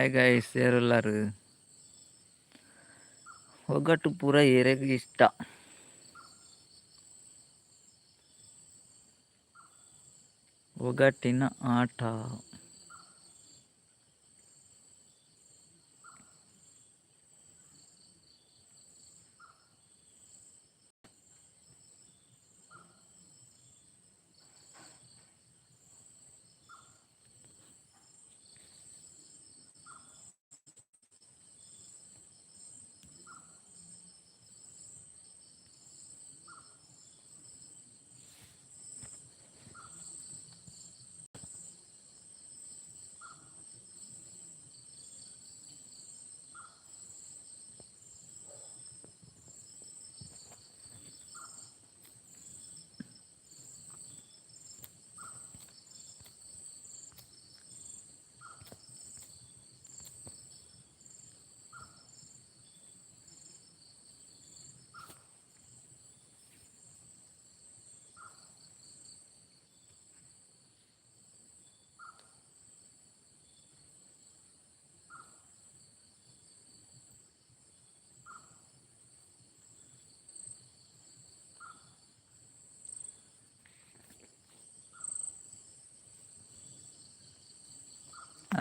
Hi guys, ಏರುಲ್ಲಾರು? ಒಗ್ಗಟ್ಟು ಪೂರ ಏರೆಗ್ ಇಷ್ಟ? ಒಗ್ಗಟ್ಟಿನ ಆಟ.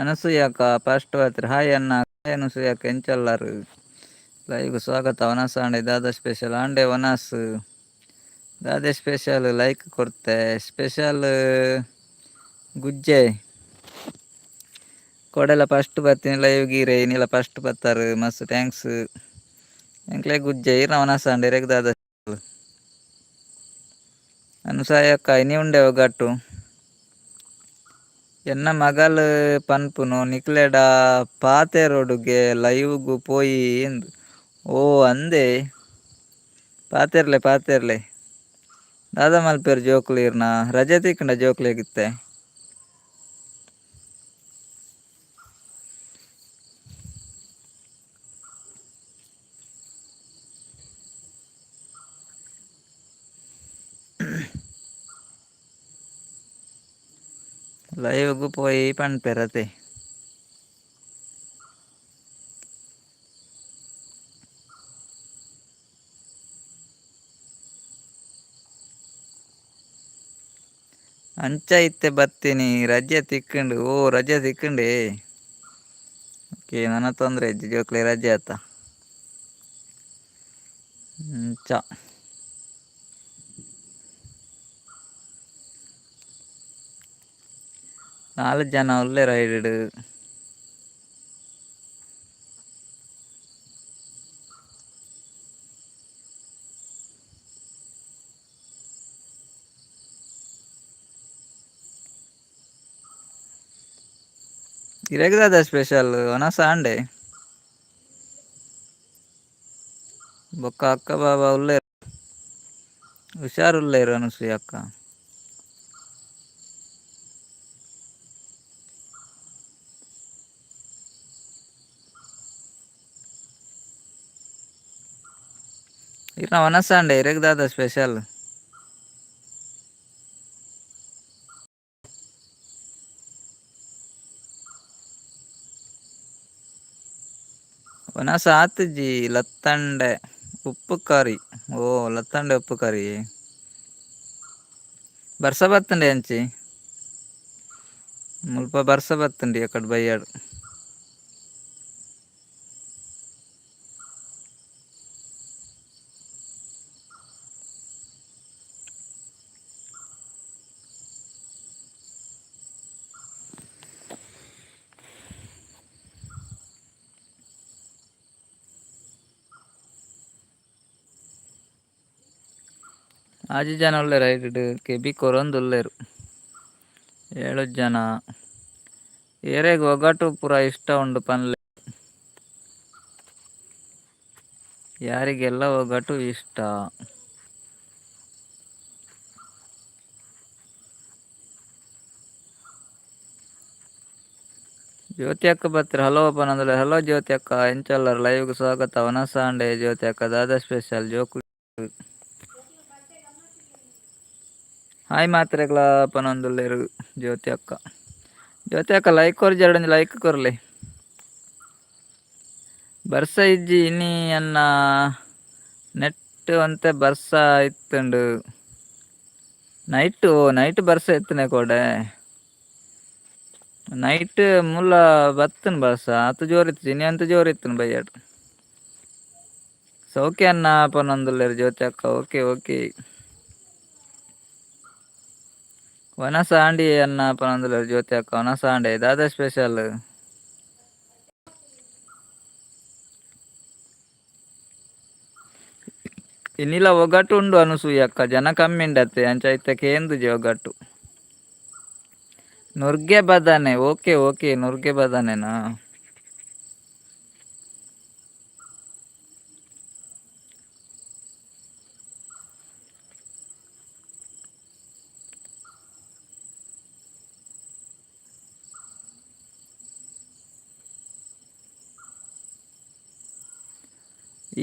ಅನಸೂಯಕ್ಕ ಫಸ್ಟ್ ಬತ್ರಿ. ಹಾಯ್ ಅಣ್ಣ. ಹಾಯ್ ಅನಸೂಯಕ್ಕ, ಎಂಚಲ್ಲಾರು? ಲೈವ್ ಸ್ವಾಗತ. ವನಸ್ ಆಂಡೆ ದಾದ ಸ್ಪೆಷಲ್ ಆಂಡೆ? ವನಸ್ ದಾದೆ special? Like ಕೊರ್ತೆ. Special ಗುಜ್ಜೆ Kodela. First ಬರ್ತೀನಿ ಲೈವ್ ಗೀರೆ ಇನಿಲ ಫಸ್ಟ್ ಬತ್ತಾರು, ಮಸ್ತ್ thanks. ಎಂಕ್ಲೆ ಗುಜ್ಜೆ. ಇರ್ನ ವನಸ್ ಆಂಡೆ ರೆಗ್ ದಾದ? ಅನುಸಾಯಕ್ಕ, ಇನಿ ಉಂಡೆ ಒಗ್ಗಟ್ಟು. ಎನ್ನ ಮಗಲ್ ಪನ್ಪುನು ನಿಕ್ಲೆಡ ಪಾತೆರೊಡುಗೆ, ಲೈವ್ಗ್ ಪೋಯಿ ಇಂದ್. ಓ ಅಂದೆ, ಪಾತೆರ್ಲೆ ಪಾತೆರ್ಲೆ. ದಾದ ಮಲ್ಪೆರ್ ಜೋಕುಲು ಇರ್ನ? ರಜೆ ತಿಕ್ಕಂಡ ಜೋಕ್ಲೆಗಿತ್ತೆ? ಲೈವ್ಗ್ ಪೋಯಿ ಪನ್ಪೆರತೆ. ಅಂಚ ಇತ್ತೆ ಬತ್ತೀನಿ, ರಜೆ ತಿಕ್ಕಂಡು. ಓ, ರಜೆ ತಿಕ್ಕಂಡೆ. ಓಕೆ, ನನ್ನ ತೊಂದರೆ ಇಜ್ಜಿ, ಜೋಕ್ಲೆ ರಜೆ ಆತ. ಅಂಚ ನಾಲ್ ಜನ ಉಲ್ಲೆರ್ ಐಡ್. ಇರೆಗ್ ದಾದ ಸ್ಪೆಷಲ್ ವನಸ ಆಂಡೆ? ಬೊಕ್ಕ ಅಕ್ಕ ಬಾಬಾ ಉಲ್ಲೆರ್? ಹುಷಾರ್ ಉಲ್ಲೆರ್ ಅನಸೂಯ ಅಕ್ಕ. ಇರ್ನ ವನಸ ಆಂಡೆ, ಇರೆಗ್ ದಾದ ಸ್ಪೆಷಲ್? ವನಸ ಆತಿಜಿ. ಲತ್ತಂಡೆ ಉಪ್ಪು ಕರಿ. ಓ, ಲತ್ತಂಡೆ ಉಪ್ಪು ಕರಿ. ಬರ್ಸ ಬತ್ತಂಡೆ ಅಂಚಿ? ಮುಲ್ಪ ಬರ್ಸ ಬತ್ತಂಡಿ ಅಕಡ್ ಬಯ್ಯಾಡ್. ಆಜಿ ಜನ ಉಲ್ಲೆರ್ ಐಟ್, ಕೆಬಿ ಕೊರೊಂದುಲ್ಲೆರ್. ಏಳು ಜನ. ಏರೆಗ್ ಒಗಟು ಪೂರ ಇಷ್ಟ ಉಂಡು ಪನ್ಲೆ. ಯಾರಿಗೆಲ್ಲ ಒಗಟು ಇಷ್ಟ? ಜ್ಯೋತಿ ಅಕ್ಕ ಬತ್ತರ, ಹಲೋ ಪನಂದ್ರೆ. ಹಲೋ ಜ್ಯೋತಿ ಅಕ್ಕ, ಎಂಚಲ್ಲರ್? ಲೈವ್ಗೆ ಸ್ವಾಗತ. ವನಸ ಆಂಡೆ ಜ್ಯೋತಿ ಅಕ್ಕ, ದಾದ ಸ್ಪೆಷಲ್? ಜೋಕು ಹಾಯ್ ಮಾತ್ರೆಗ್ಲ ಪನೊಂದುಲ್ಲೆರ್ ಜ್ಯೋತಿ ಅಕ್ಕ. ಜ್ಯೋತಿ ಅಕ್ಕ, ಲೈಕ್ ಕೊರ್ಜಾರೊಂಜಿ ಲೈಕ್ ಕೊರ್ಲೆ. ಬರ್ಸ ಇಜ್ಜಿ ಇನಿ ಅನ್ನ ನೆಟ್ ಒಂತೆ ಬರ್ಸ ಇತ್ತುಂಡು. ನೈಟ್ ನೈಟ್ ಬರ್ಸ ಇತ್ತನೆ ಕೋಡೆ. ನೈಟ್ ಮುಲ್ಲ ಬತ್ತನ್ ಬರ್ಸ ಆತು ಜೋರ್ ಇತ್ತು, ಇನಿ ಅಂತ ಜೋರ್ ಇತ್ತನ್ ಬಯ್ಯಡ್. ಸೌಖ್ಯ ಅನ್ನ ಪನೊಂದುಲ್ಲೆರ್ ಜ್ಯೋತಿ ಅಕ್ಕ. Okay okay. ವನಸ ಆಂಡಿ ಅನ್ನ ಪನೊಂದುಲ್ಲೆರ್ ಜ್ಯೋತಿ ಅಕ್ಕ. ವನಸ ಆಂಡೆ ದಾದ ಸ್ಪೆಷಲ್? ಇನಿಲ ಒಗಟು ಉಂಡು ಅನುಸೂಯ ಅಕ್ಕ, ಜನ ಕಮ್ಮಿ ಉಂಡತ್ತೆ ಅಂಚ ಇತ್ತೆ ಕೇಂದುಜಿ ಒಗಟು. ನುರ್ಗೆ ಬದನೆ ಓಕೆ ಓಕೆ, ನುರ್ಗೆ ಬದನೆನಾ?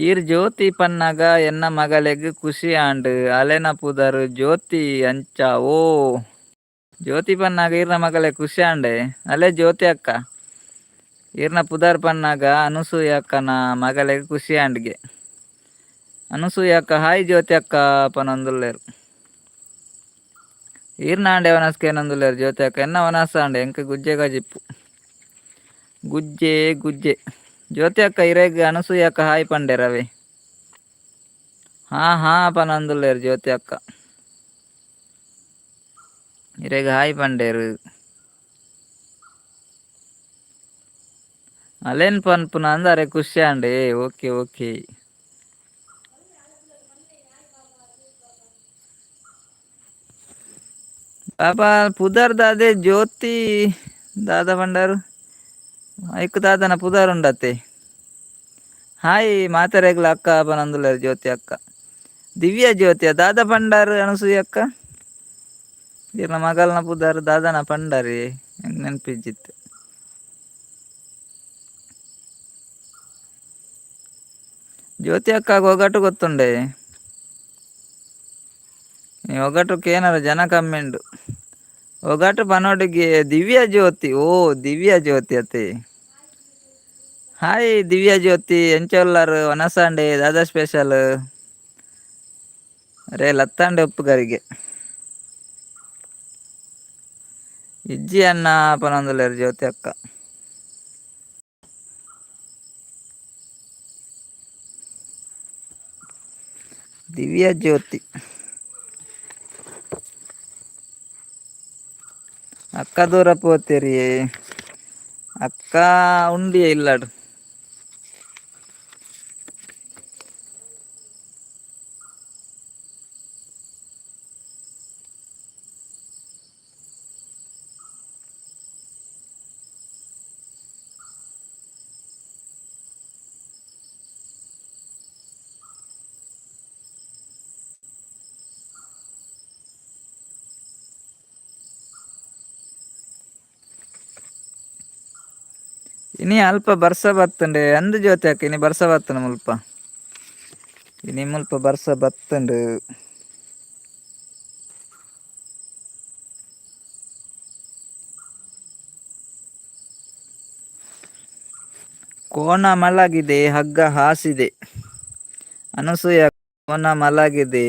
ಈರ್ ಜ್ಯೋತಿ ಪನ್ನಗ ಎನ್ನ ಮಗಲೆಗ್ ಖುಷಿ ಆಂಡ್, ಅಲೆನ ಪುದರ್ ಜ್ಯೋತಿ ಅಂಚ. ಓ ಜ್ಯೋತಿ ಪನ್ನಾಗ ಈರ್ನ ಮಗಲೆ ಖುಷಿ ಆಂಡೆ, ಅಲೆ ಜ್ಯೋತಿ ಅಕ್ಕ ಈರ್ನ ಪುದರ್ ಪನ್ನಾಗ ಅನುಸೂಯ ಅಕ್ಕನ ಮಗಲೆಗ್ ಖುಷಿ ಆಂಡ್ಗೆ. ಅನುಸೂಯ ಅಕ್ಕ ಹಾಯ್ ಜ್ಯೋತಿ ಅಕ್ಕ ಪನೊಂದುಲ್ಲೆರ್. ಈರ್ನ ಆಂಡೆ ವನಸ್ಕ ಏನೊಂದುಲ್ಲೆರ್ ಜ್ಯೋತಿ ಅಕ್ಕ. ಎನ್ನ ವನಸ್ ಆಂಡೆ ಎಂಕ್ ಗುಜ್ಜೆ ಗಜಿಪ್ಪು ಗುಜ್ಜೆ ಗುಜ್ಜೆ. ಜ್ಯೋತಿ ಅಕ್ಕ ಇರೆಗ್ ಅನುಸೂಯ ಅಕ್ಕ ಹಾಯ್ ಪಂಡೆರವೆ. ಹಾ ಹಾ ಪನೊಂದುಲ್ಲೆರ್ ಜ್ಯೋತಿ ಅಕ್ಕ ಇರೆಗ್ ಹಾಯ್ ಪಂಡೆರ್. ಅಲೆನ್ ಪನ್ಪುನ ಅಂದ್ ಅರೆ ಖುಷಿ ಆಂಡೆ. Okay okay. ಬಾಬಾ ಪುದರ್ ದಾದೆ ಜ್ಯೋತಿ ದಾದ ಪಂಡರು ಐಕ್ ದಾದನ ಪುದರ್ ಉಂಡತ್ತೆ. ಹಾಯ್ ಮಾತೆರೆಗ್ಲ ಅಕ್ಕ ಪನೊಂದುಲ್ಲೆರ್ ಜ್ಯೋತಿ ಅಕ್ಕ. ದಿವ್ಯ ಜ್ಯೋತಿಯ ದಾದ ಪಂಡಾರು ಅನಸೂಯ ಅಕ್ಕ? ಈರ್ನ ಮಗಲ್ನ ಪುದರ್ ದಾದನ ಪಂಡಾರಿ ಎಂಕ್ ನೆನ್ಪಿಜ್ಜಿತ್ತು. ಜ್ಯೋತಿ ಅಕ್ಕ ಒಗಟು ಗೊತ್ತುಂಡೆ? ಈ ಒಗಟು ಕೇನರ ಜನ ಕಮ್ಮಿ ಉಂಡು. ಒಗಟು ಪನೋಡಿಗೆ ದಿವ್ಯ ಜ್ಯೋತಿ. ಓ ದಿವ್ಯ ಜ್ಯೋತಿ ಅತ್ತೆ. ಹಾಯ್ ದಿವ್ಯ ಜ್ಯೋತಿ, ಎಂಚ ಉಲ್ಲರ್? ವನಸಾಂಡೆ ದಾದಾ ಸ್ಪೆಷಲ್? ಅರೆ ಲತ್ತಾಂಡೆ ಉಪ್ಪುಗರಿಗೆ ಇಜ್ಜಿ ಅಣ್ಣ ಪನೊಂದುಲ್ಲೆರ್ ಜ್ಯೋತಿ ಅಕ್ಕ. ದಿವ್ಯ ಜ್ಯೋತಿ ಅಕ್ಕ ದೂರ ಪೋತೆರಿ. ಅಕ್ಕ ಉಂಡಿಯ ಇಲ್ಲಡ್. ಇನಿ ಅಲ್ಪ ಬರ್ಸ ಬತ್ತುಂಡು ಅಂದ್ ಜ್ಯೋತಿ ಅಕ್ಕ, ಇನಿ ಬರ್ಸ ಬತ್ತುಂಡು ಮುಲ್ಪ. ಇನಿ ಮುಲ್ಪ ಬರ್ಸ ಬತ್ತುಂಡು. ಕೋಣ ಮಲಗಿದೆ ಹಗ್ಗ ಹಾಸಿದೆ. ಅನಸೂಯ ಕೋಣ ಮಲಗಿದೆ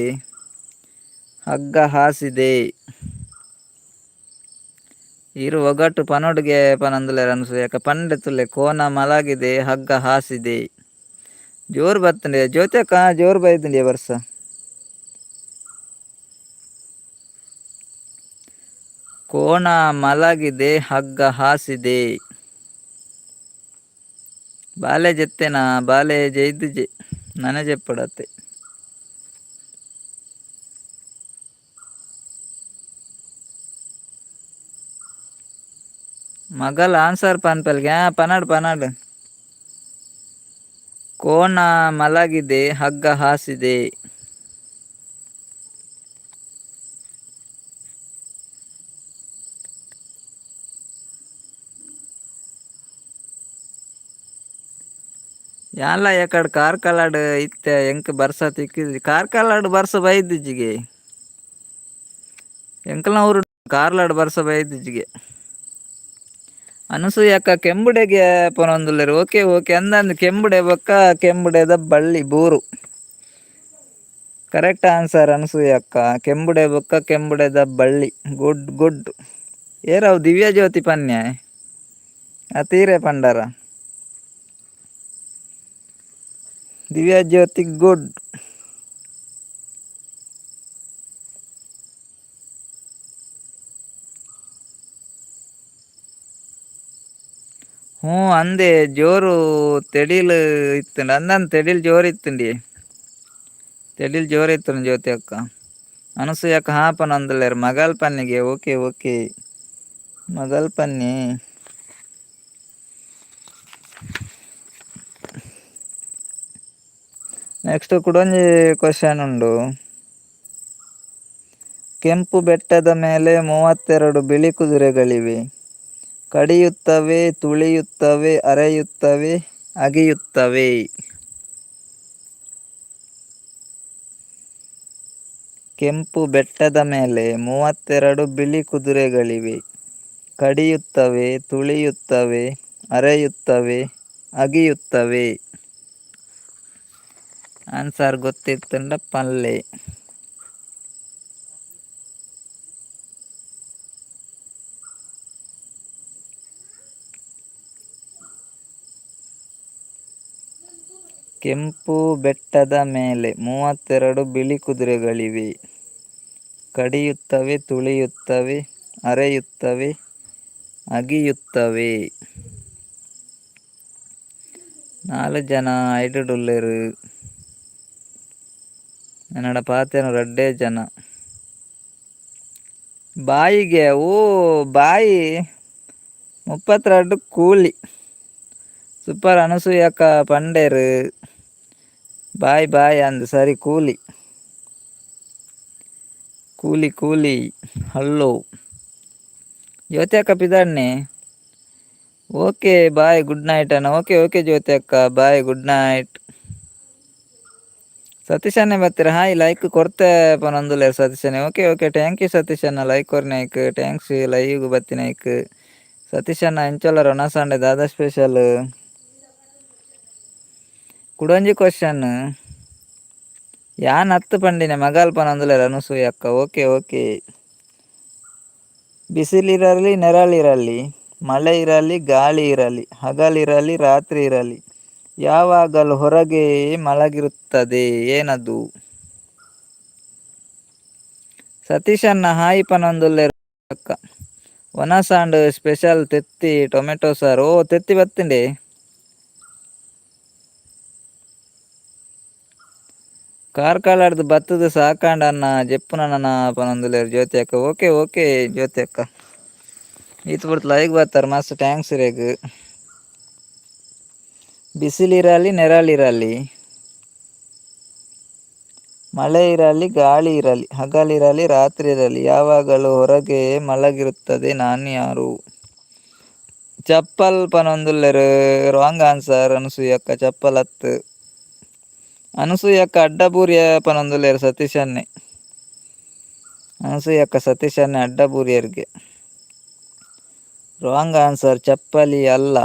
ಹಗ್ಗ ಹಾಸಿದೆ. ಇರು ಒಗಟು ಪನೊಡುಗೆ ಪನೊಂದುಲ್ಲೆರ್ ಅನಸೂಯ ಅಕ್ಕ. ಪಂಡೆ ತುಲೆ ಕೋಣ ಮಲಗಿದೆ ಹಗ್ಗ ಹಾಸಿದೆ. ಜೋರು ಬತ್ತುಂಡೆ ಜ್ಯೋತಿ ಅಕ್ಕ, ಜೋರು ಬೈದುಂಡೆ ಬರ್ಸ. ಕೋಣ ಮಲಗಿದೆ ಹಗ್ಗ ಹಾಸಿದೆ. ಬಾಲೆ ಜೆತ್ತೆನಾ ಬಾಲೆ ಜೈದುಜೆ ನನ ಜೆಪ್ಪಡತ್ತೆ. ಮಗಲ್ ಆನ್ಸರ್ ಪನ್ಪಲ್ಗೆ ಪನಡ್ ಪನಡ್. ಕೋಣ ಮಲಗಿದೆ ಹಗ್ಗ ಹಾಸಿದೆ. ಯಾನ್ಲ ಎಕಡ್ ಕಾರ್ಕಳಡ್ ಇತ್ತೆ ಎಂಕ್ ಬರ್ಸ ತಿಕ್ಕಿಜಿ. ಕಾರ್ಕಳಡ್ ಬರ್ಸ ಬೈದಿಜ್ಜಿಗೆ. ಎಂಕಲ್ನ ಊರು ಕಾರ್ಲಾಡ್ ಬರ್ಸ ಬೈದಿಜ್ಜಿಗೆ. ಅನಸೂಯಕ್ಕ ಕೆಂಬುಡೆಗೆ ಪನೊಂದುಲ್ಲೆರ್. ಓಕೆ ಓಕೆ ಅಂದಂದ್ ಕೆಂಬುಡೆ ಬೊಕ್ಕ ಕೆಂಬುಡೆದ ಬಳ್ಳಿ ಬೂರು. Correct answer ಅನಸೂಯಕ್ಕ. ಕೆಂಬುಡೆ ಬೊಕ್ಕ ಕೆಂಬುಡೆದ ಬಳ್ಳಿ. Good good. ಏರವು ದಿವ್ಯ ಜ್ಯೋತಿ ಪನ್ಯ ಅತೀರೆ ಪಂಡರ. ದಿವ್ಯ ಜ್ಯೋತಿ ಗುಡ್. ಹ್ಞೂ ಅಂದೆ ಜೋರು ತೆಡಿಲ್ ಇತ್ತಂಡ ಅಂದನ್ ತೆಡಿಲ್ ಜೋರು ಇತ್ತಂಡಿ. ತೆಡಿಲ್ ಜೋರು ಇತ್ತು ಜ್ಯೋತಿ ಅಕ್ಕ. ಅನಸೂಯಕ್ಕ ಹಾ ಪನೊಂದುಲ್ಲೆರ್ ಮಗಲ್ ಪನ್ನಿಗೆ. ಓಕೆ ಓಕೆ ಮಗಲ್ ಪನ್ನಿ. ನೆಕ್ಸ್ಟ್ ಕುಡೊಂಜಿ ಕ್ವಶನ್ ಉಂಡು. ಕೆಂಪು ಬೆಟ್ಟದ ಮೇಲೆ 32 ಬಿಳಿ ಕುದುರೆಗಳಿವೆ. ಕಡಿಯುತ್ತವೆ, ತುಳಿಯುತ್ತವೆ, ಅರೆಯುತ್ತವೆ, ಅಗಿಯುತ್ತವೆ. ಕೆಂಪು ಬೆಟ್ಟದ ಮೇಲೆ 32 ಬಿಳಿ ಕುದುರೆಗಳಿವೆ. ಕಡಿಯುತ್ತವೆ, ತುಳಿಯುತ್ತವೆ, ಅರೆಯುತ್ತವೆ, ಅಗಿಯುತ್ತವೆ. ಆನ್ಸರ್ ಗೊತ್ತಿತ್ತಂಡ ಪಲ್ಲೆ. ಕೆಂಪು ಬೆಟ್ಟದ ಮೇಲೆ 32 ಬಿಳಿ ಕುದುರೆಗಳಿವೆ. ಕಡಿಯುತ್ತವೆ, ತುಳಿಯುತ್ತವೆ, ಅರೆಯುತ್ತವೆ, ಅಗಿಯುತ್ತವೆ. 4 ಜನ ಐಡುಡುಲ್ಲೆರ್. ಎನ್ನಡ ಪಾತೆರ ರಡ್ಡೆ ಜನ. ಬಾಯಿಗೆ ಓ ಬಾಯಿ 32 ಕೂಲಿ. ಸೂಪರ್ ಅನಸೂಯಕ್ಕ ಪಂಡೇರು. ಬಾಯ್ ಬಾಯ್ ಅಂದ್ ಸರಿ ಕೂಲಿ. ಕೂಲಿ ಕೂಲಿ ಹಲೋ ಜ್ಯೋತಿ ಅಕ್ಕ ಪಿದಾಡ್ನೆ. Okay bye good night ಅಣ್ಣ. ಓಕೆ ಓಕೆ ಜ್ಯೋತಿ ಅಕ್ಕ bye good night. ಸತೀಶನ್ನೇ ಬರ್ತೀರಾ? ಹಾಯ್ ಲೈಕ್ ಕೊರ್ತೆ ಪನೊಂದುಲ್ಲೆರ್ ಸತೀಶನ್ನೇ. Okay okay thank you ಸತೀಶಣ್ಣ like ಕೊರ್ನೈಕ್ thanks live ಬತ್ತಿನೈಕ್. ಸತೀಶಣ್ಣ ಎಂಚೊಲ್ಲರ್ ಒನಸಾಂಡೆ ದಾದಾ ಸ್ಪೆಷಲ್. ಕುಡೊಂಜಿ ಕ್ವಶನ್. ಯಾನ್ ಅತ್ತ್ ಪಂಡಿನೆ ಮಗಲ್ ಪನೊಂದುಲ್ಲೆರ್ ಅನಸೂಯ ಅಕ್ಕ. ಓಕೆ ಓಕೆ ಬಿಸಿಲಿರಲಿ ನೆರಳಿರಲಿ, ಮಳೆ ಇರಲಿ ಗಾಳಿ ಇರಲಿ, ಹಗಲಿರಲಿ ರಾತ್ರಿ ಇರಲಿ, ಯಾವಾಗಲೂ ಹೊರಗೆ ಮಲಗಿರುತ್ತದೆ ಏನದು? ಸತೀಶಣ್ಣ ಹಾಯ್ ಪನೊಂದುಲ್ಲೆರ್ ಅಕ್ಕ. ಒನಸಾಂಡ್ ಸ್ಪೆಷಲ್ ತೆತ್ತಿ ಟೊಮೆಟೊ ಸಾರು. ಓ ತೆತ್ತಿ ಬತ್ತುಂಡೆ. ಕಾರ್ಕಳಡ್ದ್ ಬತ್ತುದು ಸಾಕಾಂಡ್ ಅಣ್ಣ ಜೆಪ್ಪುನ ನನ ಪನೊಂದುಲ್ಲೆರ್ ಜ್ಯೋತಿ ಅಕ್ಕ. ಓಕೆ ಓಕೆ ಜ್ಯೋತಿ ಅಕ್ಕ. ಈತ್ ಪೊರ್ತು ಲೈಕ್ ಬತ್ತಾರ್ ಮಸ್ತ್ thanks ಇರೆಗ್. ಬಿಸಿಲಿರಲಿ ನೆರಳಿರಲಿ, ಮಳೆ ಇರಲಿ ಗಾಳಿ ಇರಲಿ, ಹಗಲಿರಲಿ ರಾತ್ರಿ ಇರಲಿ, ಯಾವಾಗಲೂ ಹೊರಗೆ ಮಲಗಿರುತ್ತದೆ ನಾನು ಯಾರು? ಚಪ್ಪಲ್ ಪನೊಂದುಲ್ಲೆರ್. ರಾಂಗ್ ಆನ್ಸರ್ ಅನಸೂಯಕ್ಕ. ಚಪ್ಪಲ್ ಅತ್ತ್. ಅನಸೂಯಕ್ಕ ಅಡ್ಡಬೂರ್ಯ ಪನೊಂದುಲ್ಲೆರ್ ಸತೀಶನ್ನೇ. ಅನಸೂಯಕ್ಕ ಸತೀಶನ್ನೇ ಅಡ್ಡಬೂರ್ಯರ್ಗೆ. ರಾಂಗ್ ಆನ್ಸರ್ ಚಪ್ಪಲಿ ಅಲ್ಲ.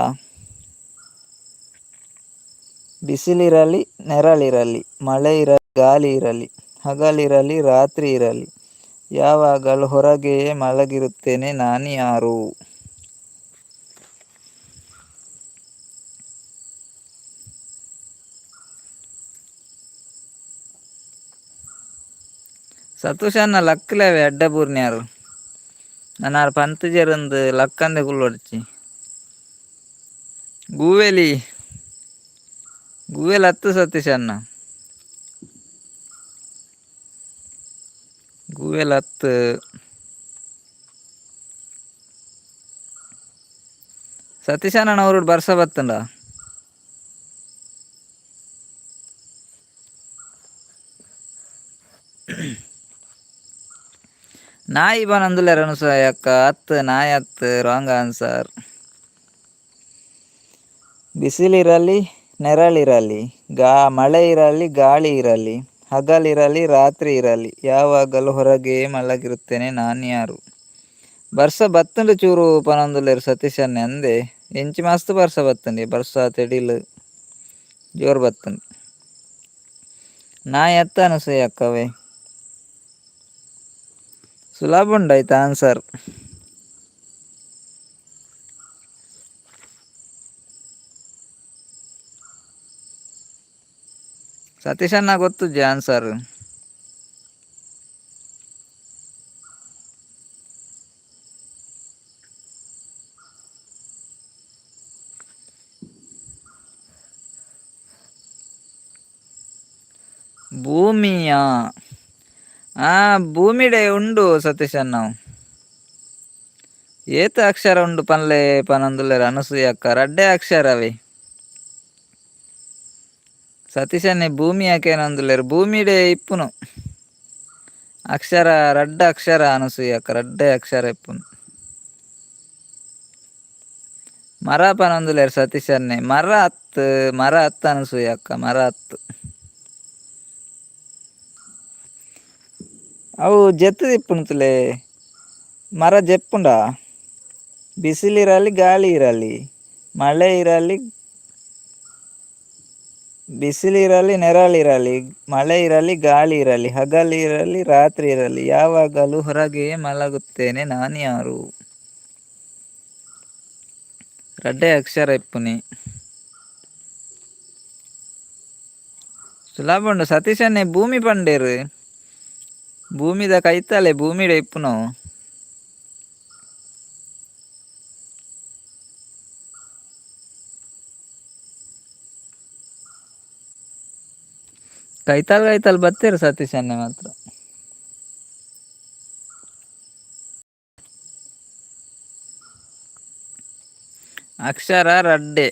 ಬಿಸಿಲಿರಲಿ ನೆರಳಿರಲಿ, ಮಳೆ ಇರಲಿ ಗಾಳಿ ಇರಲಿ, ಹಗಲಿರಲಿ ರಾತ್ರಿ ಇರಲಿ, ಯಾವಾಗಲೂ ಹೊರಗೆಯೇ ಮಲಗಿರುತ್ತೇನೆ ನಾನು ಯಾರು? ಸತುಷನ್ನ ಲಕ್ಕ್ಲೆವೆ ಅಡ್ಡಬೂರ್ನ್ಯಾರು. ನನಾರ್ ಪಂತುಜೆರಂದು ಲಕ್ಕಂದೆ ಕುಲ್ಲೊಡ್ಚಿ. ಗೂವೆಲಿ ಗೂವೆಲ್ ಹತ್ತು ಸತೀಶಣ್ಣ. ಗೂವೆಲ್ ಹತ್ತು. ಸತೀಶಣ್ಣ ಅವ್ರು ಬರ್ಸ ಬತ್ತಂಡ. ನಾಯಿ ಪನೊಂದುಲ್ಲೆರ್ ಅನಸೂಯ ಅಕ್ಕ. ಅತ್ತ್ ನಾಯಿ ಅತ್ತ್ ರಾಂಗ್ ಆನ್ಸರ್. ಬಿಸಿಲಿರಲಿ ನೆರಳಿರಲಿ, ಮಳೆ ಇರಲಿ ಗಾಳಿ ಇರಲಿ, ಹಗಲಿರಲಿ ರಾತ್ರಿ ಇರಲಿ, ಯಾವಾಗಲೂ ಹೊರಗೆ ಮಲಗಿರುತ್ತೇನೆ ನಾನು ಯಾರು? ಬರ್ಸ ಬತ್ತುಂಡು ಚೂರು ಪನೊಂದುಲ್ಲೆರ್ ಸತೀಶ್ ಅಣ್ಣೆ ಅಂದೆ. ಎಂಚಿ ಮಸ್ತ್ ಬರ್ಸ ಬತ್ತುಂಡು ಬರ್ಸ ತೆಡಿಲ್ ಜೋರು ಬತ್ತುಂಡು. ನಾಯಿ ಅತ್ತ ಅನಸೂಯ ಅಕ್ಕವೇ. ಸುಲಭ ಉಂಡು ಆಯ್ತಾ ಆನ್ಸರ್. ಸತೀಶ್ ಅಣ್ಣ ಗೊತ್ತುಜ್ಜಿ ಆನ್ಸರ್. ಭೂಮಿಯಾ? ಆ ಭೂಮಿಡೆ ಉಂಡು ಸತೀಶ್ ಅಣ್ಣ. ಏತ್ ಅಕ್ಷರ ಉಂಡು ಪನ್ಲೆ ಪನೊಂದುಲ್ಲೆರ್ ಅನಸೂಯ ಅಕ್ಕ. ರಡ್ಡೆ ಅಕ್ಷರವೇ. ಸತೀಶ್ ಅಣ್ಣೆ ಭೂಮಿ ಯಾಕೇನೊಂದುಲ್ಲೆರ್ ಭೂಮಿಡೆ ಇಪ್ಪುನು. ಅಕ್ಷರ ರಡ್ಡ್ ಅಕ್ಷರ ಅನಸೂಯ ಅಕ್ಕ, ರಡ್ಡೆ ಅಕ್ಷರ ಇಪ್ಪುನು. ಮರ ಪನೊಂದುಲ್ಲೆರ್ ಸತೀಶ್ ಅಣ್ಣೆ. ಮರ ಅತ್ತ್, ಮರ ಅತ್ತ್ ಅನಸೂಯ ಅಕ್ಕ, ಮರ ಅತ್ತ್. ಅವು ಜೆತ್ತುದು ಇಪ್ಪುನು ತೂಲೆ. ಮರ ಜೆಪ್ಪುಂಡ? ಬಿಸಿಲು ಇರಲಿ ಗಾಳಿ ಇರಲಿ ಮಳೆ ಇರಲಿ ಬಿಸಿಲು ಇರಲಿ ನೆರಳಿರಲಿ ಮಳೆ ಇರಲಿ ಗಾಳಿ ಇರಲಿ ಹಗಲಿರಲಿ ರಾತ್ರಿ ಇರಲಿ ಯಾವಾಗಲೂ ಹೊರಗೆಯೇ ಮಲಗುತ್ತೇನೆ ನಾನು ಯಾರು? ರಡ್ಡೆ ಅಕ್ಷರ ಇಪ್ಪುನಿ. ಸುಲಭ ಉಂಡು ಸತೀಶ್ ಅಣ್ಣೆ ಭೂಮಿ ಪಂಡೇರು. ಭೂಮಿದ ಕೈತಲೆ ಭೂಮಿಡೆ ಇಪ್ಪುನವು. ಕೈತಲ್ ಕೈತಲ್ ಬತ್ತೆರ್ ಸತೀಶ್ ಅಣ್ಣೆ ಮಾತ್ರ. ಅಕ್ಷರ ರಡ್ಡೆ.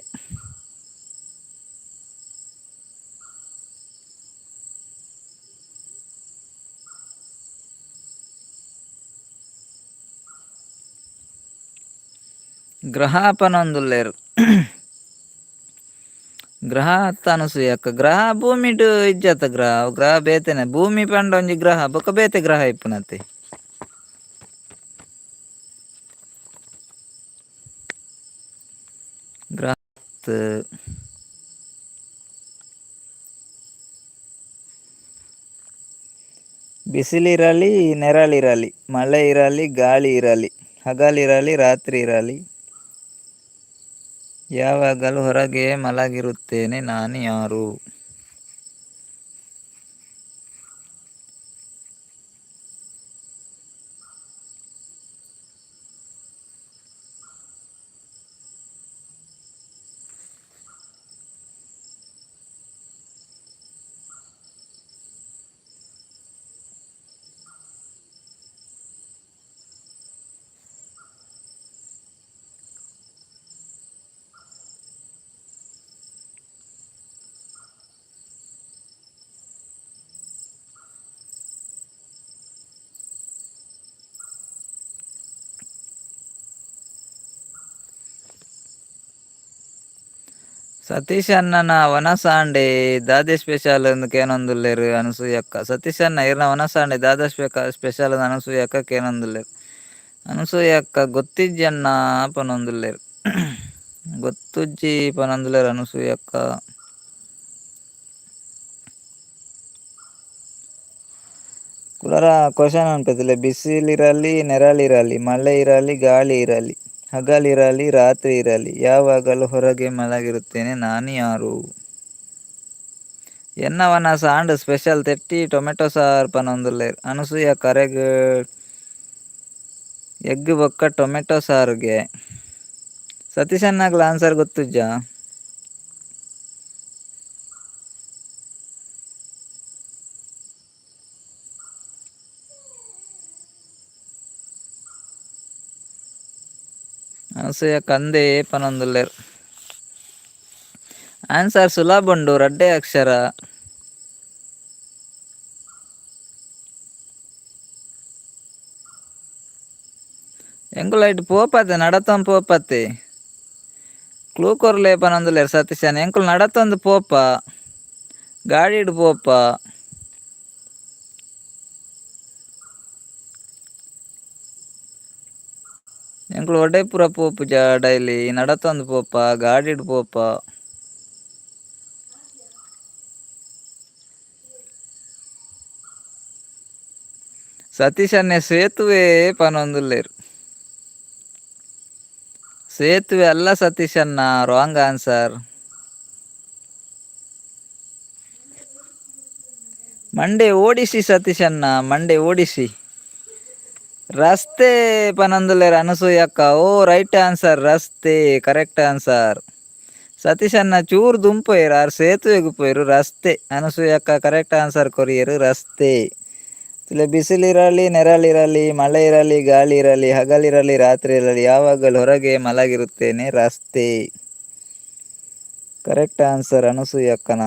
ಗ್ರಹ ಪನೊಂದುಲ್ಲೆರ್. ಗ್ರಹ ಅತ್ತ ಅನಸೂಯ ಅಕ್ಕ. ಗ್ರಹ ಭೂಮಿಡ್ ಇಜ್ಜತ್ತ ಗ್ರಹ, ಅವು ಗ್ರಹ ಬೇತೆನೆ. ಭೂಮಿ ಪಂಡ ಒಂಜಿ ಗ್ರಹ ಬೊಕ್ಕ ಬೇತೆ ಗ್ರಹ ಇಪ್ಪುನತೆ. ಗ್ರಹ ಅತ್ತ್. ಬಿಸಿಲಿರಲಿ ನೆರಳಿರಲಿ ಮಳೆ ಇರಲಿ ಗಾಳಿ ಇರಲಿ ಹಗಲಿರಲಿ ರಾತ್ರಿ ಇರಲಿ ಯಾವಾಗಲೂ ಹೊರಗೆ ಮಲಗಿರುತ್ತೇನೆ ನಾನು ಯಾರು? ಸತೀಶ್ ಅಣ್ಣನ ವನಸಾಂಡೆ ದಾದೆ ಸ್ಪೆಷಲ್ ಅಂದ್ ಕೇನೊಂದುಲ್ಲೆರ್ ಅನಸೂಯಕ್ಕ. ಸತೀಶ್ ಅಣ್ಣ ಇರ್ನ ವನಸಾಂಡೆ ದಾದ ಸ್ಪೆಷಲ್ ಅಂದ್ ಅನಸೂಯಕ್ಕ ಕೇನೊಂದುಲ್ಲೆರ್. ಅನಸೂಯಕ್ಕ ಗೊತ್ತಿಜ್ಜಿ ಅಣ್ಣ ಪನೊಂದುಲ್ಲೆರ್. ಗೊತ್ತುಜ್ಜಿ ಪನೊಂದುಲ್ಲೆರ್ ಅನಸೂಯಕ್ಕ. ಕುಡರ ಕ್ವಶನ್ ಅನ್ಪೆತುಲೆ ಬಿಸಿಲಿರಲಿ ನೆರಳಿರಲಿ ಮಳೆ ಇರಲಿ ಗಾಳಿ ಇರಲಿ ಹಗಲಿರಲಿ ರಾತ್ರಿ ಇರಲಿ ಯಾವಾಗಲೂ ಹೊರಗೆ ಮಲಗಿರುತ್ತೇನೆ ನಾನು ಯಾರು? ಎನ್ನ ವನಸ್ ಆಂಡ್ ಸ್ಪೆಷಲ್ ತೆಟ್ಟಿ ಟೊಮೆಟೊ ಸಾರ್ ಪನೊಂದುಲ್ಲೆರ್. ಅನಸೂಯ ಕರೆಗ್ ಎಗ್ ಬೊಕ್ಕ ಟೊಮೆಟೊ ಸಾರ್ಗೆ. ಸತೀಶ್ ಅಣ್ಣಗ್ಲ ಆನ್ಸರ್ ಗೊತ್ತುಜ್ಜಾ? ಅನಸೂಯ ಕಂದೆ ಪನೊಂದುಲ್ಲೆರ್. ಆನ್ಸರ್ ಸುಲಭ ಉಂಡು ರಡ್ಡೆ ಅಕ್ಷರ. ಎಂಕುಲು ಐಟ್ ಪೋಪತೆ ನಡತೊಂದು ಪೋಪತೆ. ಕ್ಲೂ ಕೊರ್ಲೆ ಪನೊಂದುಲ್ಲೆರ್ ಸತೀಶ್ ಅಣ್ಣ. ಎಂಕುಲು ನಡತೊಂದು ಪೋಪ ಗಾಡಿಡ್ ಪೋಪ. ಎಂಕ್ಲು ಒಡೆಪುರ ಪೋಪುಜ ಡೈಲಿ ನಡತೊಂದು ಪೋಪ, ಗಾಡಿಡ್ ಪೋಪ. ಸತೀಶನ್ನೆ ಸೇತುವೆ ಪನೊಂದುಲ್ಲೆರ್. ಸೇತುವೆ ಅಲ್ಲ ಸತೀಶನ್ನ, ರಾಂಗ್ ಆನ್ಸರ್. ಮಂಡೆ ಓಡಿಸಿ ಸತೀಶನ್ನ, ಮಂಡೆ ಓಡಿಸಿ. ರಸ್ತೆ ಪನೊಂದುಲ್ಲೆರ್ ಅನಸೂಯಕ್ಕ. ಓ ರೈಟ್ ಆನ್ಸರ್, ರಸ್ತೆ ಕರೆಕ್ಟ್ ಆನ್ಸರ್. ಸತೀಶನ್ನ ಚೂರು ದುಂಪೋಯೆರ್ ಆರ್ ಸೇತುವೆಗ್ ಪೋಯೆರ್. ರಸ್ತೆ ಅನಸೂಯಕ್ಕ ಕರೆಕ್ಟ್ ಆನ್ಸರ್ ಕೊರಿಯೆರ್, ರಸ್ತೆ. ಬಿಸಿಲಿರಲಿ ನೆರಳಿರಲಿ ಮಳೆ ಇರಲಿ ಗಾಳಿ ಇರಲಿ ಹಗಲಿರಲಿ ರಾತ್ರಿ ಇರಲಿ ಯಾವಾಗಲೂ ಹೊರಗೆ ಮಲಗಿರುತ್ತೇನೆ, ರಸ್ತೆ. ಕರೆಕ್ಟ್ ಆನ್ಸರ್ ಅನಸೂಯಕ್ಕನ.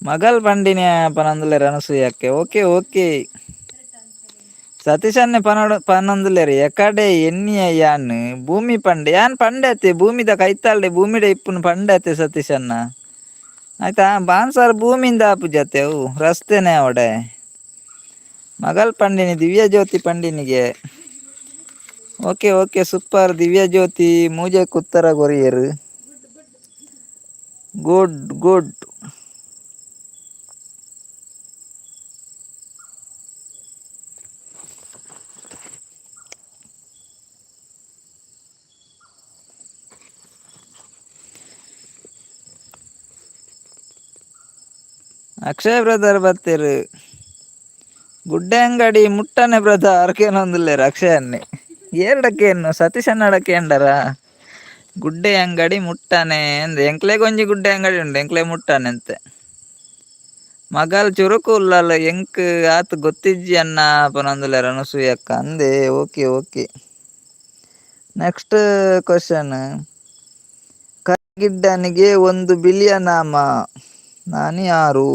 ಮಗಲ್ ಪಂಡಿನ ಪನೊಂದುಲ್ಲೆರ್ ಅನಸೂಯಕ್ಕೆ. Okay okay. ಸತೀಶನ್ನೆ ಪನೊಡು ಪನೊಂದುಲ್ಲೆರ್ ಎಕಡೆ ಎನ್ನಿಯ ಯಾನ್ ಭೂಮಿ ಪಂಡೆ ಯಾನ್ ಪಂಡೆ ಅತ್ತೆ ಭೂಮಿದ ಕೈತಾಲ್ಡೆ ಭೂಮಿಡೆ ಇಪ್ಪುನು ಪಂಡೆ ಅತ್ತೆ ಸತೀಶನ್ನ. ಆಯ್ತಾ ಆನ್ಸರ್ ಭೂಮಿಂದ ಆಪುಜತೆ ಅವು ರಸ್ತೆನೆ ಅವಡೆ. ಮಗಲ್ ಪಂಡಿನಿ ದಿವ್ಯ ಜ್ಯೋತಿ ಪಂಡಿನಿಗೆ. ಓಕೆ ಓಕೆ ಸೂಪರ್ ದಿವ್ಯ ಜ್ಯೋತಿ ಮೂಜೆಕ್ ಉತ್ತರ ಕೊರಿಯೆರ್. Good good. Akshay brother ಬತ್ತೆರ್. ಗುಡ್ಡೆ ಅಂಗಡಿ ಮುಟ್ಟನೆ ಬ್ರದರ್ ಅರ್ಕೇನೊಂದುಲ್ಲೆರ್ ಅಕ್ಷಯ್ ಅನ್ನೆ. ಏರ್ಡಕೇನು ಸತೀಶ್ ಅನ್ನಡಕೇಂಡರ ಗುಡ್ಡೆ ಅಂಗಡಿ ಮುಟ್ಟನೆ ಅಂದ್. ಎಂಕ್ಲೆಗ್ ಒಂಜಿ ಗುಡ್ಡೆ ಅಂಗಡಿ ಉಂಡು, ಎಂಕ್ಲೆ ಮುಟ್ಟನೆ ಅಂತೆ. ಮಗಲ್ ಚುರುಕು ಉಲ್ಲಲ್ ಎಂಕ್ ಆತ್ ಗೊತ್ತಿಜ್ಜಿ ಅನ್ನ ಪನೊಂದುಲ್ಲೆರ್ ಅನಸೂಯಕ್ಕ. ಅಂದೆ ಓಕೆ ಓಕೆ. Next question. ಕರಿಗಿಡ್ಡನಿಗೆ ಒಂದು ಬಿಳಿಯ ನಾಮ, ನಾನು ಯಾರು?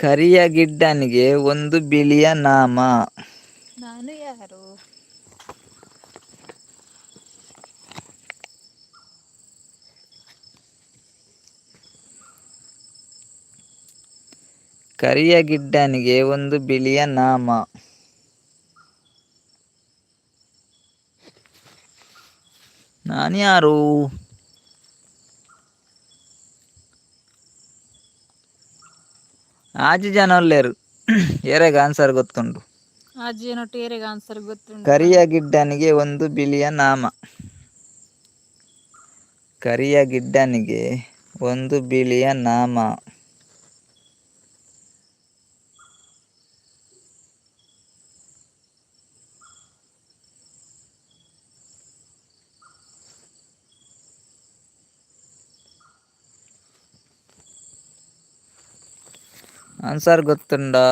ಕರಿಯ ಗಿಡ್ಡನಿಗೆ ಒಂದು ಬಿಳಿಯ ನಾಮ. ನಾನು ಯಾರು? ಕರಿಯ ಗಿಡ್ಡನಿಗೆ ಒಂದು ಬಿಳಿಯ ನಾಮ. ನಾನು ಯಾರು? ಆಜಿ ಜನ ಉಲ್ಲೆರ್ ಏರೆಗ್ ಆನ್ಸರ್ ಗೊತ್ತುಂಡು? ಆಜಿ ಏರೆಗ್ ಆನ್ಸರ್ ಗೊತ್ತುಂಡು? ಕರಿಯ ಗಿಡ್ಡನಿಗೆ ಒಂದು ಬಿಳಿಯ ನಾಮ. ಕರಿಯ ಗಿಡ್ಡನಿಗೆ ಒಂದು ಬಿಳಿಯ ನಾಮ. ಆನ್ಸರ್ ಗೊತ್ತುಂಡಾ?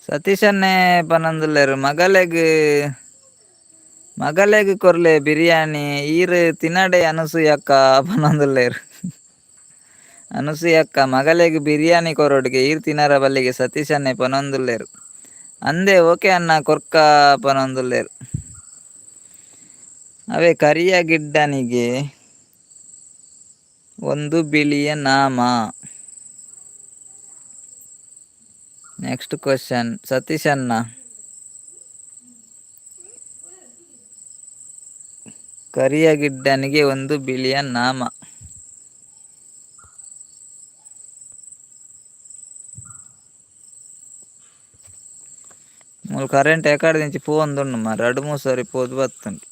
ಸತೀಶನ್ನೇ ಪನೊಂದುಲ್ಲೆರ್ ಮಗಲೆಗ್ ಮಗಲೆಗ್ ಕೊರ್ಲೆ ಬಿರಿಯಾನಿ ಈರ್ ತಿನಡೆ ಅನಸೂಯಕ್ಕ ಪನೊಂದುಲ್ಲೆರ್. ಅನಸೂಯಕ್ಕ ಮಗಲೆಗ್ ಬಿರಿಯಾನಿ ಕೊರೊಡುಗೆ ಈರ್ ತಿನರ ಬಲ್ಲಿಗೆ ಸತೀಶನ್ನೇ ಪನೊಂದುಲ್ಲೆರ್. ಅಂದೆ ಓಕೆ ಅಣ್ಣ ಕೊರ್ಕ ಪನೊಂದುಲ್ಲೆರ್. ಅವೇ ಕರಿಯ ಗಿಡ್ಡನಿಗೆ ಒಂದು ಬಿಳಿಯ ನಾಮ. Next question ಸತೀಶಣ್ಣ. ಕರಿಯ ಗಿಡ್ಡನಿಗೆ ಒಂದು ಬಿಳಿಯ ನಾಮ. ಮೂಲು ಕರೆಂಟ್ ಎಕಾಡ್ದಿಂಚಿ ಪೋವೊಂದುಂಡು ಮಾರ್ರೆ ರಡ್ಡ್ ಮೂಜಿ ಸರಿ ಪೋದು ಬತ್ತುಂಡು.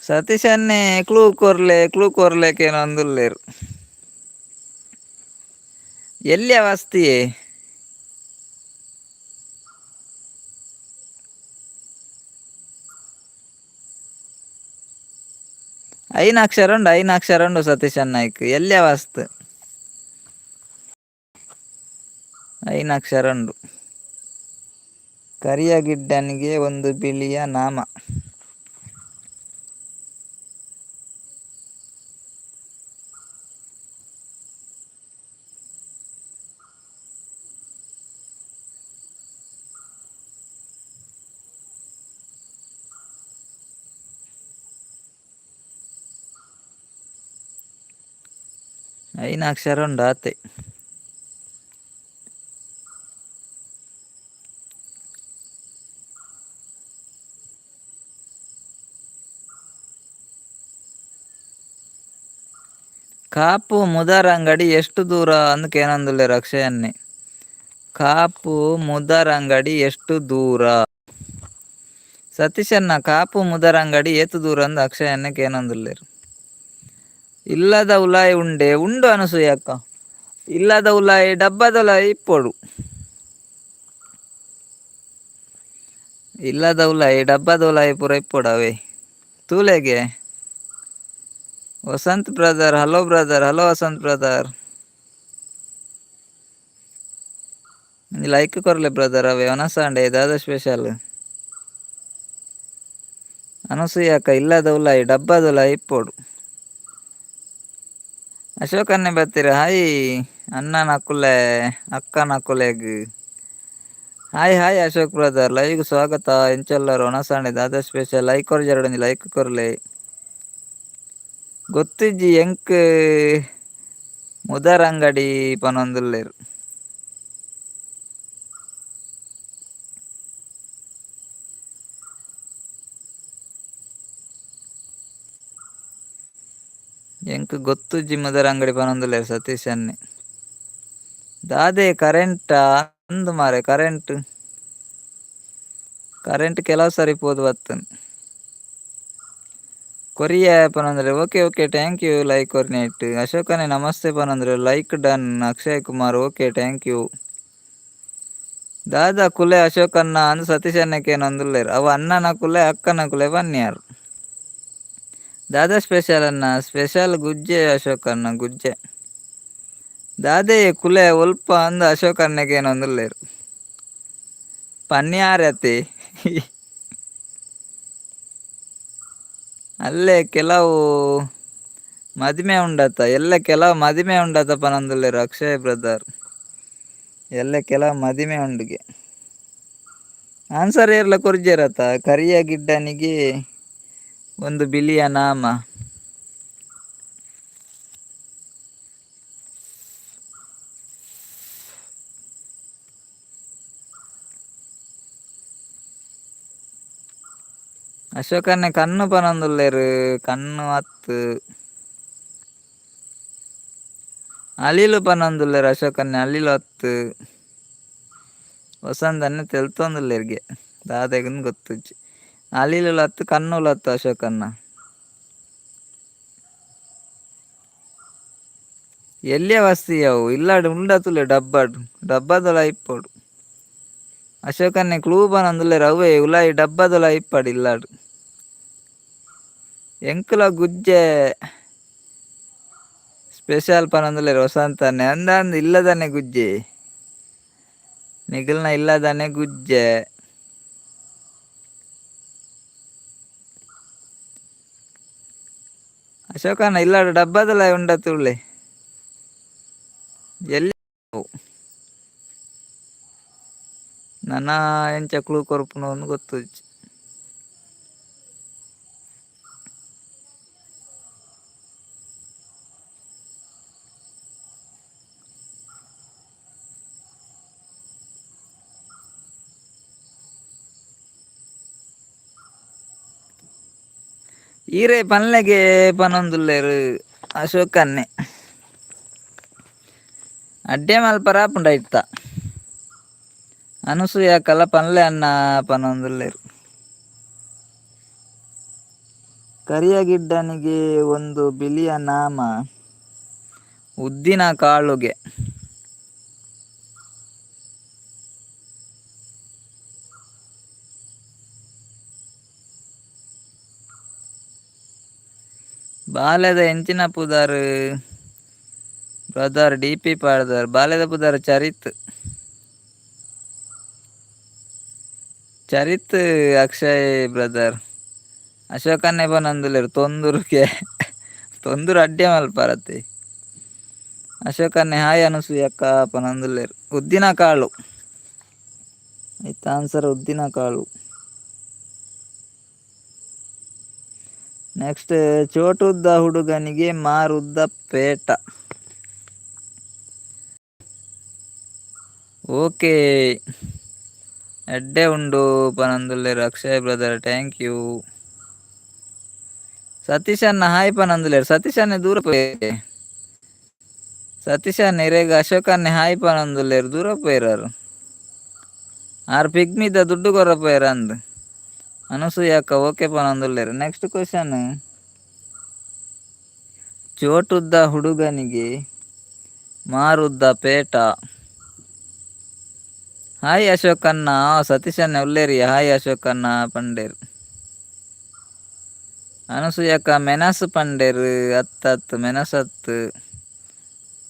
ಸತೀಶನ್ನೇ ಕ್ಲೂ ಕೊರ್ಲೆ ಕ್ಲೂ ಕೊರ್ಲೆ ಕೇನೊಂದುಲ್ಲೆರ್. ಎಲ್ಯ ವಸ್ತಿಯೇ? ಐನ್ ಅಕ್ಷರ ಉಂಡು, ಐನ್ ಅಕ್ಷರ ಉಂಡು ಸತೀಶ್ ನಾಯ್ಕ್ ಎಲ್ಯ ವಸ್ತು. ಐನ್ ಅಕ್ಷರ ಉಂಡು. ಕರಿಯ ಗಿಡ್ಡನಿಗೆ ಒಂದು ಬಿಳಿಯ ನಾಮ. ಐನ್ ಅಕ್ಷರ ಉಂಡು ಆತೆ. ಕಾಪು ಮುದರಂಗಡಿ ಎಷ್ಟು ದೂರ ಅಂದ್ ಕೇನೊಂದುಲ್ಲೆರ್ ಅಕ್ಷಯನ್ನೇ. ಕಾಪು ಮುದರಂಗಡಿ ಎಷ್ಟು ದೂರ? ಸತೀಶನ್ನ ಕಾಪು ಮುದರಂಗಡಿ ಏತು ದೂರ ಅಂದ್ ಅಕ್ಷಯನ್ನೇ ಕೇನೊಂದುಲ್ಲೆರ್. ಇಲ್ಲದ ಉಲಾಯಿ ಉಂಡೆ ಉಂಡು ಅನಸೂಯಕ್ಕ. ಇಲ್ಲದ ಉಲಾಯಿ ಡಬ್ಬದ ಉಲಾಯಿ ಇಪ್ಪೊಡು. ಇಲ್ಲದ ಉಲಾಯಿ ಡಬ್ಬದ ಉಲಾಯಿ ಪೂರ ಇಪ್ಪೊಡು ಅವೇ. ತೂಲೆಗೆ Vasanth brother, hello brother, hello Vasanth brother. Like ಕೊರ್ಲೆ brother ಅವೇ ವನಸಾಂಡೆ ದಾದ ಸ್ಪೆಷಲ್. ಅನಸೂಯಕ್ಕ ಇಲ್ಲದ ಉಲಾಯಿ ಡಬ್ಬದ ಉಲಾಯಿ ಇಪ್ಪೊಡು. ಅಶೋಕನ್ನೇ ಬತ್ತೀರ ಹಾಯ್ ಅಣ್ಣನ ಕುಲೆ ಅಕ್ಕನ ಕುಲೆಗ್. Hi hi Ashok brother, live ಸ್ವಾಗತ. ಎಂಚೊಲ್ಲರ್ ವನಸಾಂಡೆ ದಾದ ಸ್ಪೆಷಲ್. ಲೈಕ್ ಕೊರ್ಜರೊಂಜಿ ಲೈಕ್ ಕೊರ್ಲೆ. ಗೊತ್ತಿಜ್ಜಿ ಎಂಕ್ ಮುದರಂಗಡಿ ಪನೊಂದುಲ್ಲೆರ್. ಎಂಕ್ ಗೊತ್ತುಜ್ಜಿ ಮುದರಂಗಡಿ ಪನೊಂದುಲ್ಲೆರ್ ಸತೀಶ್ ಅನ್ನೆ. ದಾದೆ ಕರೆಂಟಾ ಅಂದ್ ಮಾರೆ ಕರೆಂಟ್. ಕರೆಂಟ್ ಕೆಲವು ಸರಿ ಪೋದು ಬತ್ತುಂಡು. ಕೊರಿಯ ಪನೊಂದುಲ್ಲೆರ್. Okay okay thank you like ಕೊರ್ನೆಟ್. ಅಶೋಕನೇ namaste ಪನೊಂದುಲ್ಲೆರ್. Like done. Akshay Kumar okay thank you. ದಾದಾ ಕುಲೆ ಅಶೋಕಣ್ಣ ಅಂದ್ ಸತೀಶ್ ಅಣ್ಣೆ ಕೇನೊಂದುಲ್ಲೆರ್. ಅವು ಅಣ್ಣನ ಕುಲೆ ಅಕ್ಕನ ಕುಲೆ ಪನ್ಯಾರ್. ದಾದಾ ಸ್ಪೆಷಲ್ ಅಣ್ಣ? ಸ್ಪೆಷಲ್ ಗುಜ್ಜೆ ಅಶೋಕಣ್ಣ ಗುಜ್ಜೆ. ದಾದೆ ಕುಲೆ ಒಲ್ಪ ಅಂದ್ ಅಶೋಕ್ ಅಣ್ಣೆ ಕೇನೊಂದುಲ್ಲೆರ್. ಪನ್ಯಾರತೆ. ಅಲ್ಲೇ ಕೆಲವು ಮದಿಮೆ ಉಂಡತ, ಎಲ್ಲ ಕೆಲವು ಮದಿಮೆ ಉಂಡತ ಪನೊಂದುಲ್ಲೆರ್ ಅಕ್ಷಯ್ ಬ್ರದರ್. ಎಲ್ಲ ಕೆಲವು ಮದಿಮೆ ಉಂಡುಗೆ. ಆನ್ಸರ್ ಏರ್ಲ ಕೊರ್ಜೆರತ. ಕರಿಯ ಗಿಡ್ಡನಿಗೆ ಒಂದು ಬಿಳಿಯ ನಾಮ. ಅಶೋಕನ್ನೇ ಕಣ್ಣು ಪನೊಂದುಲ್ಲೆರ್. ಕಣ್ಣು ಅತ್ತ್. ಅಲಿಲು ಪನೊಂದುಲ್ಲೆರ್ ಅಶೋಕನ್ನೇ ಅಲಿಲು ಅತ್ತ್. ವಸಂತನ್ನೇ ತೆಲ್ತೊಂದುಲ್ಲೆರ್ಗೆ. ದಾದೆಗುಂದ್ ಗೊತ್ತುಜ್ಜಿ. ಅಲಿಲುಲ ಅತ್ತ್ ಕಣ್ಣುಲ ಅತ್ತ್ ಅಶೋಕಣ್ಣ. ಎಲ್ಯ ವಸ್ತಿ ಅವು ಇಲ್ಲಾಡ್ ಉಂಡತುಲ್ಲೆ ಡಬ್ಬಡ್ ಡಬ್ಬದೊಲ ಇಪ್ಪೊಡು. ಅಶೋಕನ್ನೇ ಕ್ಲೂ ಪನೊಂದುಲ್ಲೆರ್ ಅವ್ವೇ ಉಲಾಯಿ ಡಬ್ಬದೊಲ ಇಪ್ಪಡ್ ಇಲ್ಲಾಡ್. ಎಂಕುಲ ಗುಜ್ಜೆ ಸ್ಪೆಷಲ್ ಪನೊಂದುಲ್ಲೆರ್ ವಸಂತನ್ನೇ. ಅಂದಂದ್ ಇಲ್ಲದನೆ ಗುಜ್ಜೆ. ನಿಗಲ್ನ ಇಲ್ಲದನೆ ಗುಜ್ಜೆ. ಅಶೋಕಣ್ಣ ಇಲ್ಲಾಡ್ ಡಬ್ಬದೊಲ ಉಂಡತುಳ್ಳೆ. ಎಲ್ಲಿ ನನ ಎಂಚ ಕ್ಲೂ ಕೊರ್ಪುನು ಅಂದ್ ಗೊತ್ತುಜ್ಜಿ. ಈರೆ ಪನ್ಲೆಗೆ ಪನೊಂದುಲ್ಲೆರ್ ಅಶೋಕನ್ನೇ. ಅಡ್ಡೆ ಮಲ್ಪರ ಆಪುಂಡು ಐತ. ಅನಸೂಯಕ್ಕಲ ಪನ್ಲೆ ಅಣ್ಣ ಪನೊಂದುಲ್ಲೆರ್. ಕರಿಯ ಗಿಡ್ಡನಿಗೆ ಒಂದು ಬಿಳಿಯ ನಾಮ. ಉದ್ದಿನ ಕಾಳುಗೆ. ಬಾಲೆದ ಎಂಚಿನ ಪುದರ್ ಬ್ರದರ್? ಡಿಪಿ ಪಾಡ್ದರ್. ಬಾಲೆದ ಪುದರ್ ಚರಿತ್. ಚರಿತ್ ಅಕ್ಷಯ್ ಬ್ರದರ್. ಅಶೋಕನ್ನೇ ಪನೊಂದುಲ್ಲೆರ್ ತೊಂದುರುಗೆ. ತೊಂದುರು ಅಡ್ಡೆ ಮಲ್ಪರತೆ. ಅಶೋಕನ್ನೇ ಹಾಯ್ ಅನಸೂಯಕ್ಕ ಪನೊಂದುಲ್ಲೆರ್. ಉದ್ದಿನ ಕಾಳು ಐತ ಆನ್ಸರ್, ಉದ್ದಿನ ಕಾಳು. ನೆಕ್ಸ್ಟ್, ಚೋಟುದ್ದ ಹುಡುಗನಿಗೆ ಮಾರುದ್ದ ಪೇಟ. ಓಕೆ, ಎಡ್ಡೆ ಉಂಡು ಪನೊಂದುಲ್ಲೆರ್ Akshay brother, thank you. Satish ಅಣ್ಣ ಹಾಯ್ ಪನೊಂದುಲ್ಲೆರ್. ಸತೀಶ್ ಅಣ್ಣೆ ದೂರ ಪೋಯೆ. ಸತೀಶ್ ಅಣ್ಣ ಇರೆಗ್ ಅಶೋಕ್ ಅಣ್ಣೆ ಹಾಯ್ ಪನೊಂದುಲ್ಲೆರ್. ದೂರ ಪೋಯಿರಾರು ಆರ್. ಪಿಗ್ಮಿದ ದುಡ್ಡು ಕೊರ ಪೋಯೆರ್ ಅಂದ್. ಅನಸೂಯಕ್ಕ ಓಕೆ ಪನೊಂದುಲ್ಲೆರ್. ನೆಕ್ಸ್ಟ್ ಕ್ವಶನ್, ಚೋಟುದ್ದ ಹುಡುಗನಿಗೆ ಮಾರುದ್ದ ಪೇಟ. ಹಾಯ್ ಅಶೋಕ್ ಅಣ್ಣ. ಸತೀಶ್ ಅಣ್ಣ ಉಲ್ಲೇರಿ. ಹಾಯ್ ಅಶೋಕ್ ಅಣ್ಣ ಪಂಡೇರ್. ಅನಸೂಯಕ್ಕ ಮೆನಸ್ ಪಂಡೇರ್. ಅತ್ ಅತ್, ಮೆನಸತ್.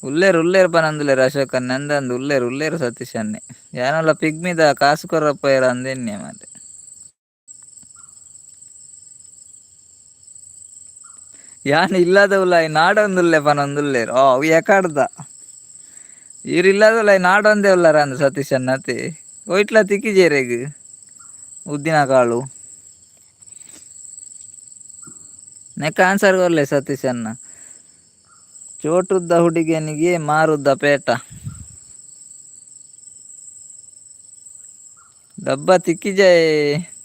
ಉಲ್ಲೇರ್ ಉಲ್ಲೇರ್ ಪನೊಂದುಲ್ಲೆರ್ ಅಶೋಕ್ ಅಣ್ಣ. ಅಂದಂದು ಉಲ್ಲೇರ್ ಉಲ್ಲೇರ್ ಸತೀಶ್ ಅಣ್ಣೆ. ಯಾನಲ ಪಿಗ್ಮಿದ ಕಾಸು ಕೊರ ಪೋಯೆರ್ ಅಂದೆನ್ನೆ ಮಾತೆ. ಯಾನ್ ಇಲ್ಲದ ಉಲಾಯಿ ನಾಡೊಂದುಲ್ಲೆ ಪನೊಂದುಲ್ಲೆರ್. ಓ ಅವು ಎಕಾಡ್ದ ಈರ್ ಇಲ್ಲದ ಉಲಾಯಿ ನಾಡೊಂದೇ ಉಲ್ಲಾರ ಅಂದ್ ಸತೀಶ್ ಅಣ್ಣತೆ. ಒಯ್ಟ್ಲ ತಿಕ್ಕಿಜೇರೆಗ್ ಉದ್ದಿನ ಕಾಳು? ನೆಕ್ ಆನ್ಸರ್ ಕೊರ್ಲೆ ಸತೀಶ್ ಅಣ್ಣ. ಚೋಟುದ್ದ ಹುಡುಗನಿಗೆ ಮಾರುದ್ದ ಪೇಟ. ಡಬ್ಬ ತಿಕ್ಕಿಜೆ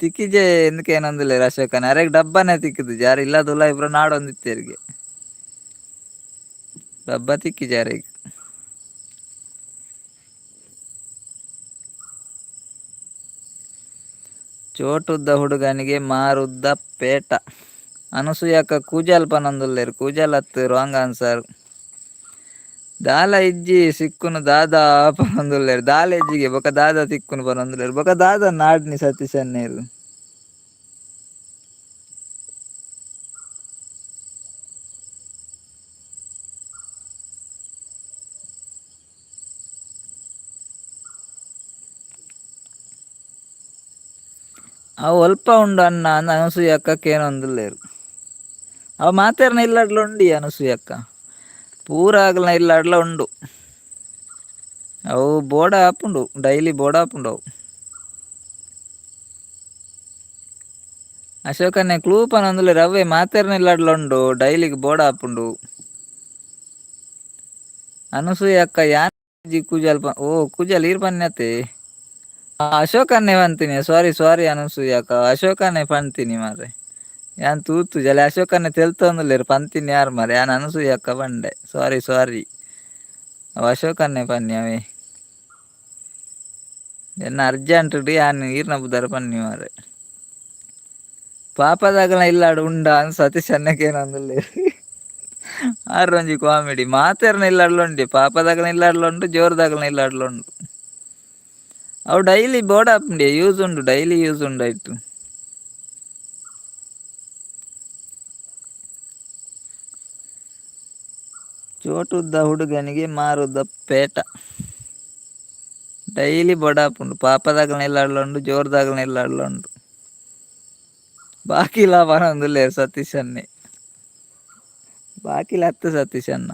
ತಿಕ್ಕಿಜೆ ಎಂದಕೇನೊಂದುಲ್ಲೆರ್ ಅಶೋಕನ. ಅರೆಗ್ ಡಬ್ಬನೇ ತಿಕ್ಕಿದು ಜಾರ್ ಇಲ್ಲದ ಉಲಾಯಿ ಪೂರ ನಾಡೊಂದಿತ್ತೆರ್ಗೆ. ಡಬ್ಬ ತಿಕ್ಕಿಜೆ ಅರೆಗ್. ಚೋಟುದ್ದ ಹುಡುಗನಿಗೆ ಮಾರುದ್ದ ಪೇಟ. ಅನಸೂಯಕ್ಕ ಕೂಜಲ್ ಪನೊಂದುಲ್ಲೆರ್. ಕೂಜಲ್ ಅತ್ತು, ರಾಂಗ್ ಆನ್ಸರ್. ದಾಲ ಇಜ್ಜಿ ಸಿಕ್ಕುನು ದಾದಾ ಪನೊಂದುಲ್ಲೆರ್. ದಾಲ ಇಜ್ಜಿಗೆ ಬೊಕ ದಾದಾ ತಿಕ್ಕುನು ಪನೊಂದುಲ್ಲೆರ್. ಬೊಕ ದಾದಾ ನಾಡ್ನಿ ಸತೀಶ್ ಅಣ್ಣೆರ್? ಅವು ಒಲ್ಪ ಉಂಡು ಅಣ್ಣ ಅಂದ್ ಅನಸೂಯಕ್ಕ ಕೇನೊಂದುಲ್ಲೆರ್. ಅವು ಮಾತೆರ್ನ ಇಲ್ಲಡ್ಲ ಉಂಡಿ ಅನಸೂಯಕ್ಕ. ಪೂರ ಆಗಲ್ನ ಇಲ್ಲಡ್ಲ ಉಂಡು ಅವು. ಬೋಡ ಆಪುಂಡು, ಡೈಲಿ ಬೋಡ ಆಪುಂಡು ಅವು. ಅಶೋಕನ್ನೇ ಕ್ಲೂ ಪನೊಂದುಲ್ಲೆರ್. ಅವೇ ಮಾತೆರ್ನ ಇಲ್ಲಡ್ಲ ಉಂಡು, ಡೈಲಿಗ್ ಬೋಡ ಆಪುಂಡು. ಅನಸೂಯಕ್ಕ ಯಾನ್ ಕೂಜಲ್. ಓ ಕೂಜಲ್ ಈರ್ ಪನ್ಯತೆ. ಅಶೋಕನ್ನೇ ಪಂತೀನಿ. ಸಾರಿ ಸಾರಿ ಅನಸೂಯಕ್ಕ, ಅಶೋಕನ್ನೇ ಪಂತೀನಿ ಮಾರ್ರೆ. ಯಾನ್ ತೂತು ಜಲೆ ಅಶೋಕನ್ನೇ ತೆಲ್ತೊಂದುಲ್ಲೆರ್ ಪಂತೀನಿ ಯಾರ್ ಮಾರ್ರೆ. ಯಾನ್ ಅನಸೂಯಕ್ಕ ಪಂಡೆ, ಸಾರಿ ಸಾರಿ. ಅವು ಅಶೋಕನ್ನೇ ಪನ್ನಿ ಅವೇ. ಎನ್ನ ಅರ್ಜೆಂಟ್ ಯಾನ್ ಈರ್ನ ಪುದರ್ ಪನ್ನಿ ಮಾರ್ರೆ. ಪಾಪದಾಗಲ ಇಲ್ಲಾಡ್ ಉಂಡ ಅಂದ್ ಸತೀಶ್ ಅಣ್ಣಕೇನೊಂದುಲ್ಲೆರ್. ಆರ್ ಒಂಜಿ ಕಾಮಿಡಿ. ಮಾತೆರ್ನ ಇಲ್ಲಾಡ್ಲ ಉಂಡಿ. ಪಾಪದಾಗಲ ಇಲ್ಲಾಡ್ಲ ಉಂಡು, ಜೋರ್ದಾಗಲ ಇಲ್ಲಾಡ್ಲ ಉಂಡು. ಅವು ಡೈಲಿ ಬೋರ್ಡ್ ಆಪುಂಡಿ, ಯೂಸ್ ಉಂಡು, ಡೈಲಿ ಯೂಸ್ ಉಂಡು ಐಟ್. ಚೋಟುದ್ದ ಹುಡುಗನಿಗೆ ಮಾರುದ್ದ ಪೇಟ. ಡೈಲಿ ಬೊಡಾಪುಂಡು. ಪಾಪದಾಗಲ ಇಲ್ಲಾಡ್ಲ ಉಂಡು, ಜೋರ್ದಾಗಲ ಇಲ್ಲಾಡ್ಲ ಉಂಡು. ಬಾಕಿಲ ಪನೊಂದುಲ್ಲೆರ್ ಸತೀಶ್ ಅಣ್ಣೆ. ಬಾಕಿಲ ಅತ್ತು ಸತೀಶ್ ಅಣ್ಣ.